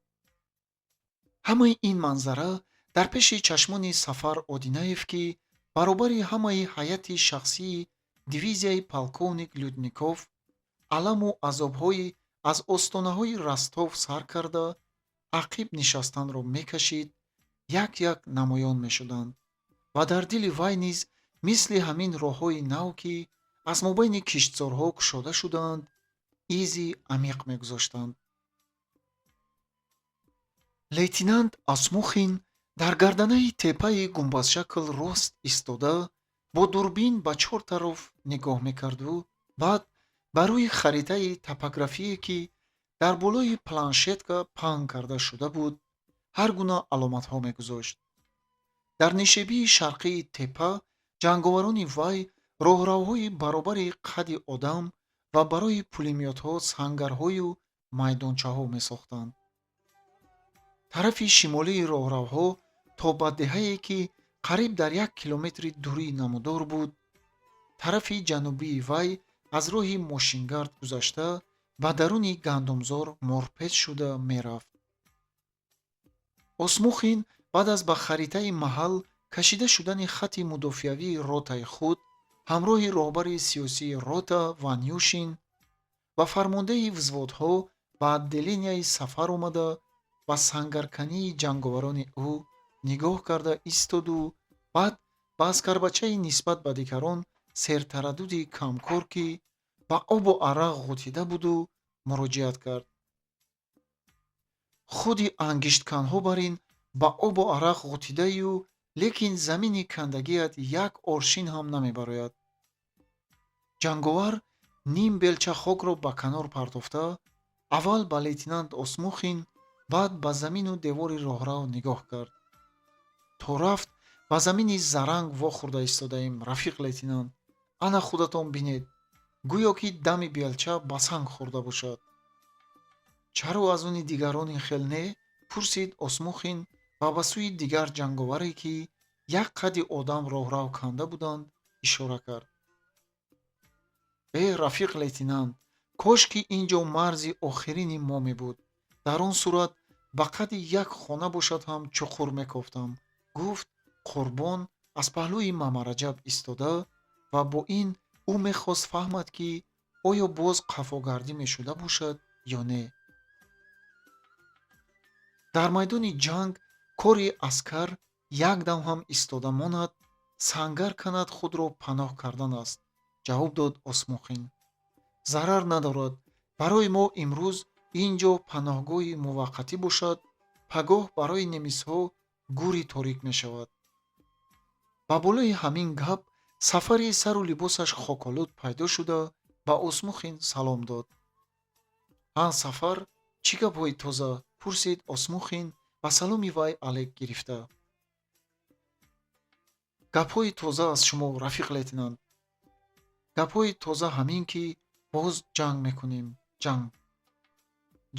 Ҳамаи ин манзара дар пеши чашмони Сафар Одинаев, ки баробари ҳамаи ҳайати шахсии дивизияи полковник Людников аламу азобҳои аз остонаҳои Ростов сар карда ақиб нишастанро мекашид, як як намоён мешуданд ва дар дили вай низ мисли ҳамин роҳҳои нав, ки аз мобайни киштзорҳо кушода шудаанд, изи амиқ мегузоштанд. Лейтенант Осмухин дар гарданаи теппаи гумбазшакл рост истода, бо дурбин ба чор тараф нигоҳ мекарду баъд ба рӯи харитаи топографие, ки дар болои планшетка паҳн карда шуда буд, ҳар гуна аломатҳо мегузошт. Дар нишебии шарқии теппа ҷанговарони вай роҳравҳои баробари қадди одам ва барои пулемётҳо сангарҳою майдончаҳо месохтанд. Тарафи шимолии роҳравҳо то ба деҳае, ки қариб дар як километри дурӣ намудор буд, тарафи ҷанубии вай аз роҳи мошингард гузашта, ба даруни гандумзор морпеч шуда мерафт. Осмухин баъд аз ба харитаи маҳал кашида шудани хатти мудофиавии ротаи худ ҳамроҳи роҳбари сиёсии рота Ванюшин ва фармондеҳи взводҳо ба отделенияи Сафар омада, ба сангаркании ҷанговарони ӯ нигоҳ карда истоду баъд ба аскарбачаи нисбат ба дигарон сертараддуди камкор, ки ба обу арақ ғутида буду, муроҷиат кард. Худи ангиштканҳо бар ин ба обу арақ ғутидаию, лекин замини кандагиат як оршин ҳам намебарояд. Ҷанговар ним белча хокро ба канор партофта, аввал ба лейтенант Осмухин, баъд ба замину девори роҳрав нигоҳ кард. То рафт ба замини заранг вохӯрда истодаем, рафиқ лейтенант. Ана худатон бинед, гӯё ки дами белча ба санг хӯрда бошад. Чаро аз они дигарон ин хел не? Пурсид Осмухин ва ба сӯи дигар ҷанговаре, ки як қадди одам роҳрав канда буданд, ишора кард. Э, рафиқ лейтенант, кош ки ин ҷо марзи охирини мо мебуд. Дар он сурат ба қадди як хона бошад ҳам чуқур мекофтам, гуфт Қурбон аз паҳлӯи Мамараҷаб истода, ва бо ин ӯ мехост фаҳмад, ки оё боз қафогардӣ мешуда бошад ё не. Дар майдони ҷанг кори аскар як дам ҳам истода монад, сангар канад, худро паноҳ кардан аст, ҷавоб дод Осмухин. Зарар надорад, барои мо имрӯз ин ҷо паноҳгоҳи муваққатӣ бошад, пагоҳ барои немисҳо гури торик мешавад. Ба болои ҳамин гап Сафари сару либосаш хоколуд пайдо шуда, ба Осмухин салом дод. Ҳа, Сафар, чӣ гапҳои тоза? Пурсид Осмухин ба саломи вай алек гирифта. Гапҳои тоза аз шумо, рафиқ лейтенант. Гапҳои тоза ҳамин, ки боз ҷанг мекунем. Ҷанг,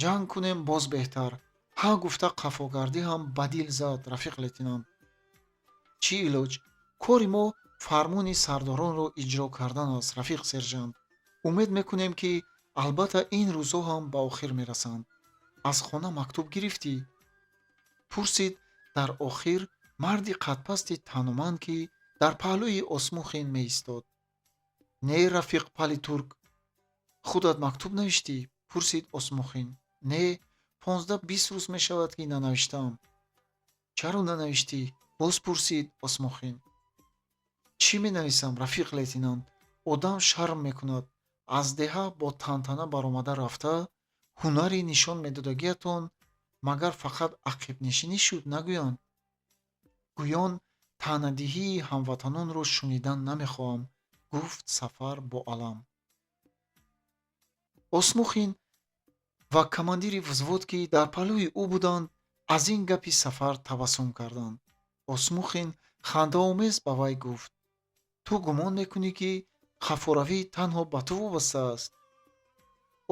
ҷанг кунем, боз беҳтар. Ҳа гуфта қафогардӣ ҳам ба дил зад, рафиқ лейтенант. Чӣ илоҷ? Кори мо фармони сардоронро иҷро кардан аст, рафиқ сержант. Умед мекунем, ки албатта ин рӯзҳо ҳам ба охир мерасанд. Аз хона мактуб гирифтӣ? Пурсид дар охир марди қадпасти тануманд, ки дар паҳлӯи Осмухин меистод. Не, рафиқ политурк. Худат мактуб навиштӣ? Пурсид Осмухин. Не, 15-20 рӯз мешавад, ки нанавиштаам. Чаро нанавиштӣ? Боз пурсид Осмухин. Чӣ менависам, рафиқ лейтенант? Одам шарм мекунад. Аз деҳа бо тантана баромада рафта, ҳунари нишон медодагиятон магар фақат ақибнишинӣ шуд нагӯянд. Гӯён таънадиҳии ҳамватанонро шунидан намехоҳам, гуфт Сафар бо алам. Осмухин ва командири взвод, ки дар паҳлӯи ӯ буданд, аз ин гапи Сафар табассум карданд. Осмухин хандаомез ба вай гуфт: ту гумон мекунӣ, ки қафоравӣ танҳо ба ту вобаста аст?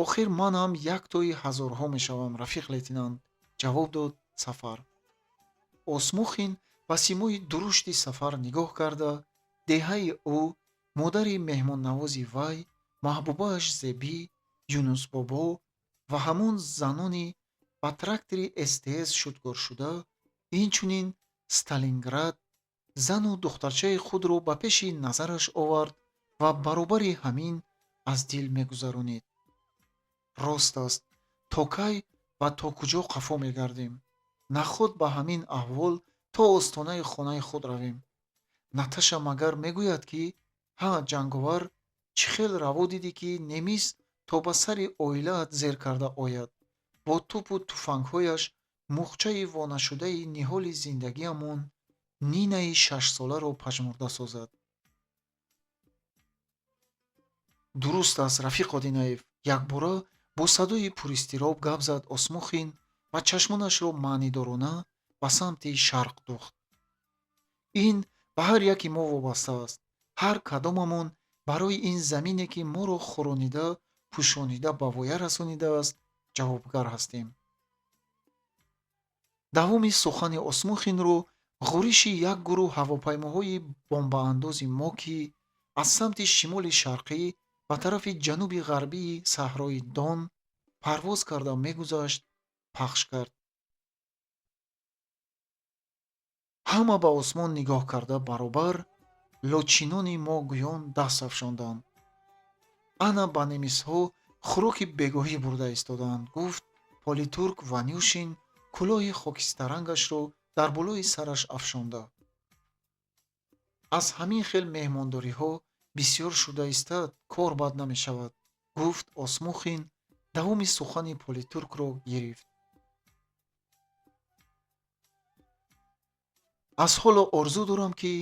Охир ман ҳам як тои ҳазорҳо мешавам, рафиқ лейтенант, ҷавоб дод Сафар. Осмухин ба симои дурушти Сафар нигоҳ карда, деҳаи ӯ, модари меҳмоннавози вай, маҳбубааш Зебӣ, Юнусбобо ва ҳамон занони ба трактори СТС шудгоршуда, инчунин Сталинград, зану духтарчаи худро ба пеши назараш овард ва баробари ҳамин аз дил мегузаронид. Рост аст, то кай ва то куҷо қафо мегардем? Наход ба ҳамин аҳвол то остонаи хонаи худ равем. Наташа магар мегӯяд, ки ҳа, ҷанговар, чӣ хел раво дидӣ, ки немис то ба сари оилаат зер карда ояд, бо тӯпу туфангҳояш муғчаи вонашудаи ниҳоли зиндагиамон Нинаи шашсоларо пажмурда созад. Дуруст аст, рафиқ Одинаев, якбора бо садои пуристироб гап зад Осмухин ва чашмонашро маънидорона ба самти шарқ духт. Ин ба ҳар яки мо вобаста аст. Ҳар кадомамон барои ин замине, ки моро хӯронида, пӯшонида ба воя расонидааст, ҷавобгар ҳастем. Давоми сухани Осмухинро ғӯриши як гурӯҳ ҳавопаймоҳои бомбаандози мо, ки аз самти шимоли шарқӣ ба тарафи ҷануби ғарбии саҳрои Дон парвоз карда мегузашт, пахш кард. Ҳама ба осмон нигоҳ карда баробар лочинони мо гӯён даст афшонданд. Ана ба немисҳо хӯроки бегоҳӣ бурда истодаанд, гуфт политурк Ванюшин кӯлоҳи хокистарангашро дар болои сараш афшонда. Аз ҳамин хел меҳмондориҳо бисёр шуда истад, кор бад намешавад, гуфт Осмухин, давоми сухани политуркро гирифт. Аз ҳоло орзу дорам, ки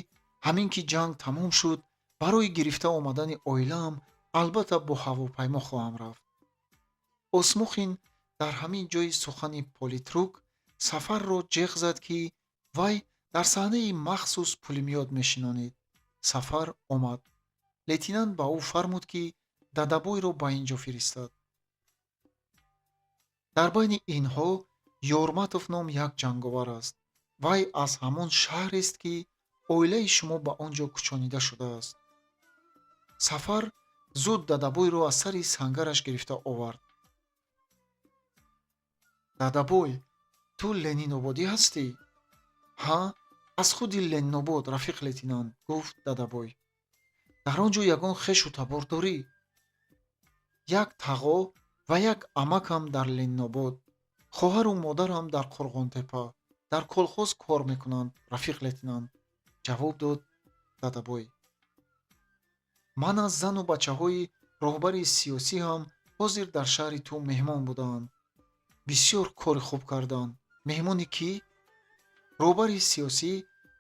ҳамин ки ҷанг тамом шуд, барои гирифта омадани оилаам албатта бо ҳавопаймо хоҳам рафт. Осмухин дар ҳамин ҷои сухани политрук Сафарро ҷеғ зад, ки вай дар саҳнаи махсус пулемёт мешинонид. Сафар омад. Лейтенант ба ӯ фармуд, ки Дадабойро ба ин ҷо фиристад. Дар байни инҳо Ёрматов ном як ҷанговар аст. Вай аз ҳамон шаҳрест, ки оилаи шумо ба он ҷо кӯчонида шудааст. Сафар зуд Дадабойро аз сари сангараш гирифта овард. Дадабой, ту ленинободӣ ҳастӣ? Ҳа, аз худи Ленинобод, рафиқ лейтенант, гуфт Дадабой. Дар он ҷо ягон хешу табор дорӣ? Як тағо ва як амакам дар Ленинобод, хоҳару модарам дар Қурғонтепа, дар колхоз кор мекунанд, рафиқ лейтенант, ҷавоб дод Дадабой. Ман аз зану бачаҳои роҳбари сиёсӣ ҳам ҳозир дар шаҳри ту меҳмон будаанд. Бисёр кори хуб карданд. Меҳмони кӣ? Роҳбари сиёсӣ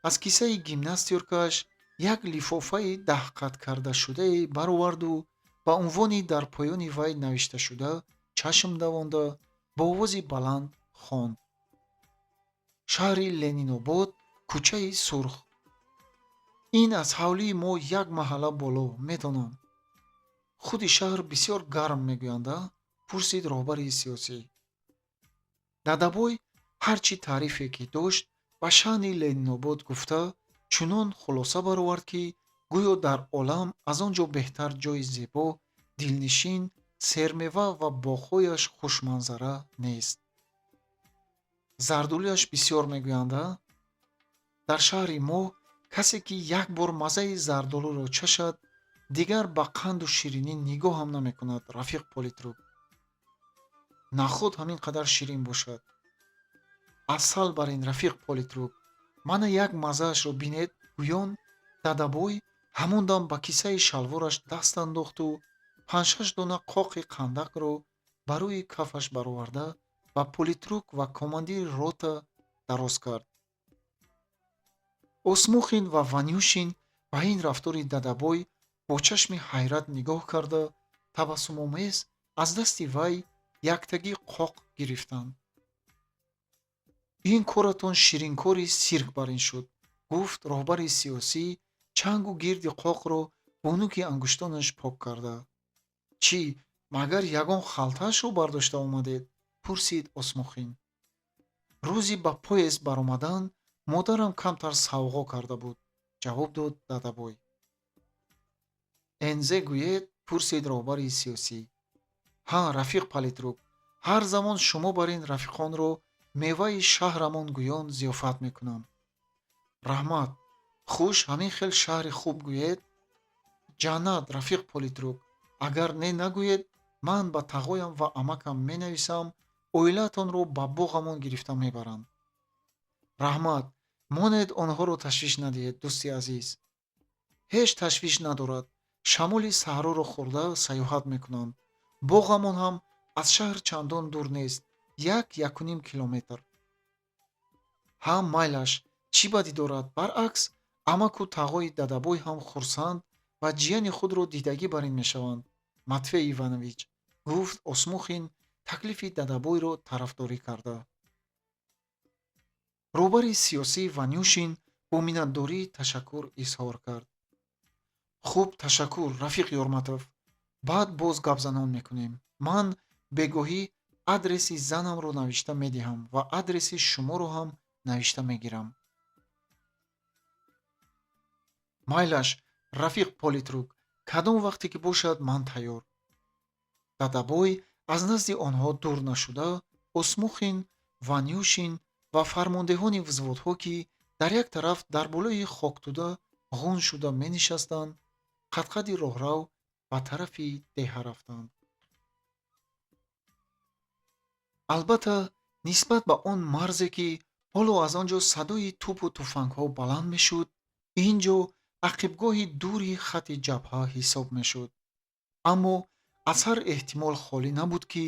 аз кисаи гимнастёркааш як лифофаи даҳқаткардашудае бароварду ба унвони дар поёни вай навишташуда чашм давонда бо овози баланд хонд. Шаҳри Ленинобод, кӯчаи Сурх. Ин аз ҳавлии мо як маҳалла боло, медонам. Худи шаҳр бисёр гарм мегӯянд, а? Пурсид роҳбари сиёсӣ. Дадабой Ҳар чӣ таърифе ки дошт, ба шаъни Ленинобод гуфта, чунон хулоса баровард, ки гӯё дар олам аз он ҷо беҳтар ҷойи зебо, дилнишин, сермева ва боғҳояш хушманзара нест. Зардолуяш бисёр мегӯянд, а? Дар шаҳри мо касе ки як бор маззаи зардолуро чашад, дигар ба қанду ширинӣ нигоҳам намекунад, рафиқ политрук. Наход ҳамин қадар ширин бошад. Асал бар ин, рафиқ политрук. Мана як маззаашро бинед, гӯён Дадабой ҳамон дам ба кисаи шалвораш даст андохту панҷшаш дона қоқи қандакро ба рӯи кафаш бароварда, ба политрук ва командири рота дароз кард. Осмухин ва Ванюшин ба ин рафтори Дадабой бо чашми ҳайрат нигоҳ карда, табассумомез аз дасти вай яктагӣ қоқ гирифтанд. Ин коратон ширинкори сирк бар ин шуд, гуфт роҳбари сиёсӣ, чангу гирди қоқро бо нуки ангуштонаш пок карда. Чӣ, магар ягон халтаашро бардошта омадед? Пурсид Осмухин. Рӯзи ба поезд баромадан модарам камтар савғо карда буд, ҷавоб дод Дадабой. Энзе гӯед? Пурсид роҳбари сиёсӣ. Ҳа, рафиқ политрук, ҳар замон шумо бар ин рафиқонро меваи шаҳрамон гӯён зиёфат мекунам. Раҳмат. Хуш, ҳамин хел шаҳри хуб гӯед? Ҷаннат, рафиқ политрук. Агар не нагӯед, ман ба тағоям ва амакам менависам, оилаатонро ба боғамон гирифта мебаранд. Раҳмат, монед, онҳоро ташвиш надиҳед, дӯсти азиз. Ҳеҷ ташвиш надорад. Шамоли саҳроро хӯрда саёҳат мекунанд. Боғамон ҳам аз шаҳр чандон дур нест, як якуним километр. Ҳа, майлаш, чӣ бадӣ дорад? Баръакс, амаку тағои Дадабой ҳам хурсанд ва ҷияни худро дидагӣ бар ин мешаванд, Матвей Иванович, гуфт Осмухин, таклифи Дадабойро тарафдорӣ карда. Роҳбари сиёсӣ Ванюшин бо миннатдорӣ ташаккур изҳор кард. Хуб, ташаккур, рафиқ Ёрматов. Баъд боз гапзанон мекунем. Ман бегоҳӣ адреси занамро навишта медиҳам ва адреси шуморо ҳам навишта мегирам. Майлаш, рафиқ политрук, кадом вақте ки бошад, ман тайёр. Дадабой аз назди онҳо дур нашуда, Осмухин, Ванюшин ва фармондеҳони взводҳо, ки дар як тараф дар болои хоктӯда ғун шуда менишастанд, қадқади роҳрав ба тарафи деҳа рафтанд. Албатта, нисбат ба он марзе, ки ҳоло аз он ҷо садои тӯпу туфангҳо баланд мешуд, ин ҷо ақибгоҳи дури хатти ҷабҳа ҳисоб мешуд. Аммо аз ҳар эҳтимол холӣ набуд, ки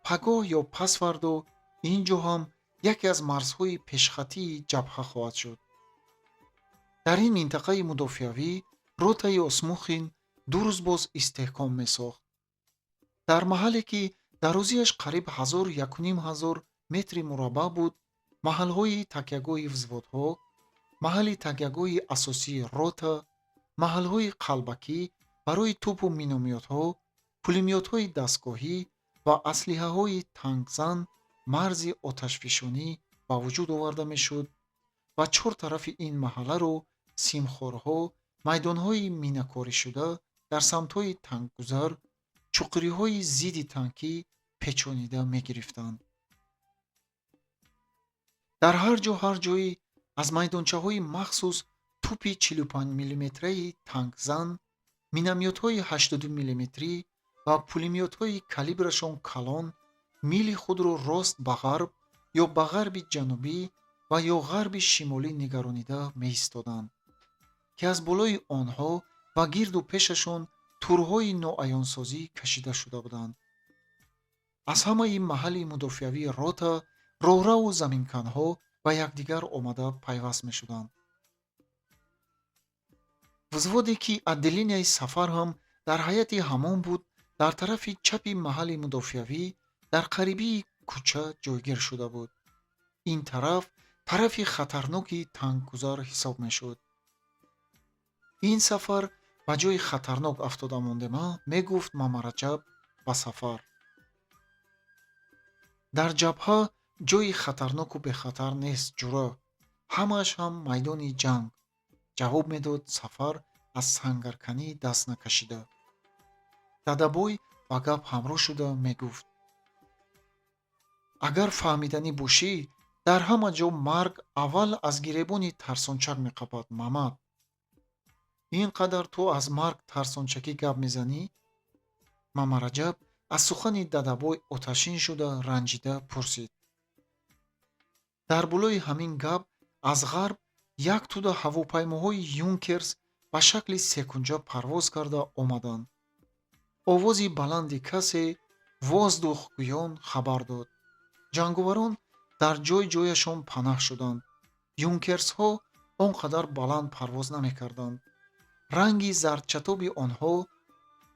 пагоҳ ё пасфардо ин ҷо ҳам яке аз марзҳои пешхатии ҷабҳа хоҳад шуд. Дар ин минтақаи мудофиавӣ ротаи Осмухин 2 рӯз боз истеҳком месохт. Дар маҳалле, ки дарозиаш қариб ҳазору якуним ҳазор метри мураббаъ буд, маҳалҳои такягоҳи взводҳо, маҳалли такягоҳи асосии рота, маҳалҳои қалбакӣ барои тӯпу миномётҳо, пулемётҳои дастгоҳӣ ва аслиҳаҳои тангзан марзи оташфишонӣ ба вуҷуд оварда мешуд ва чор тарафи ин маҳалларо симхорҳо, майдонҳои минакоришуда дар самтҳои танггузар, чуқуриҳои зидди танкӣ печонида мегирифтанд. Дар ҳар ҷо ҳар ҷойи аз майдончаҳои махсус тӯпи 45 миллиметраи танкзан, миномётҳои 82 миллиметрӣ ва пулемётҳои калибрашон калон мили худро рост ба ғарб ё ба ғарби ҷанубӣ ва ё ғарби шимолӣ нигаронида меистоданд, ки аз болои онҳо ва гирду пешашон турҳои ноаёнсозӣ кашида шуда буданд. Аз ҳамаи маҳалли мудофиавии рота роҳраву заминканҳо ба якдигар омада пайваст мешуданд. Взводе, ки отделенияи Сафар ҳам дар ҳайати ҳамон буд, дар тарафи чапи маҳалли мудофиавӣ дар қарибии кӯча ҷойгир шуда буд. Ин тараф тарафи хатарноки танггузар ҳисоб мешуд. Ин сафар ба ҷои хатарнок афтода мондем, а? Мегуфт Мамараҷаб ба Сафар. Дар ҷабҳа Ҷои хатарноку бехатар нест, ҷура, ҳамааш ҳам майдони ҷанг, ҷавоб медод Сафар аз сангарканӣ даст накашида. Дадабой ба гап ҳамроҳ шуда мегуфт: агар фаҳмиданӣ бошӣ, дар ҳама ҷо марг аввал аз гиребони тарсончак меқапад, Мамад. Ин қадар ту аз марг тарсончакӣ гап мезанӣ? Мамараҷаб аз сухани Дадабой оташин шуда, ранҷида пурсид. Дар болои ҳамин гап аз ғарб як тӯда ҳавопаймоҳои Юнкерс ба шакли секунҷа парвоз карда омаданд. Овози баланди касе «Воздух» гӯён хабар дод. Ҷанговарон дар ҷой ҷояшон панаҳ шуданд. Юнкерсҳо он қадар баланд парвоз намекарданд. Ранги зардчатоби онҳо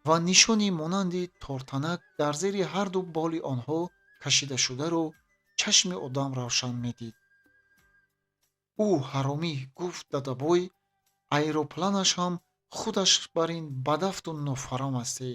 ва нишони монанди тортанак дар зери ҳарду боли онҳо кашидашударо чашми одам равшан медид. Ӯ ҳаромӣ, гуфт Дадабой, аэропланаш ҳам худаш бар ин бадафту нофарам асте.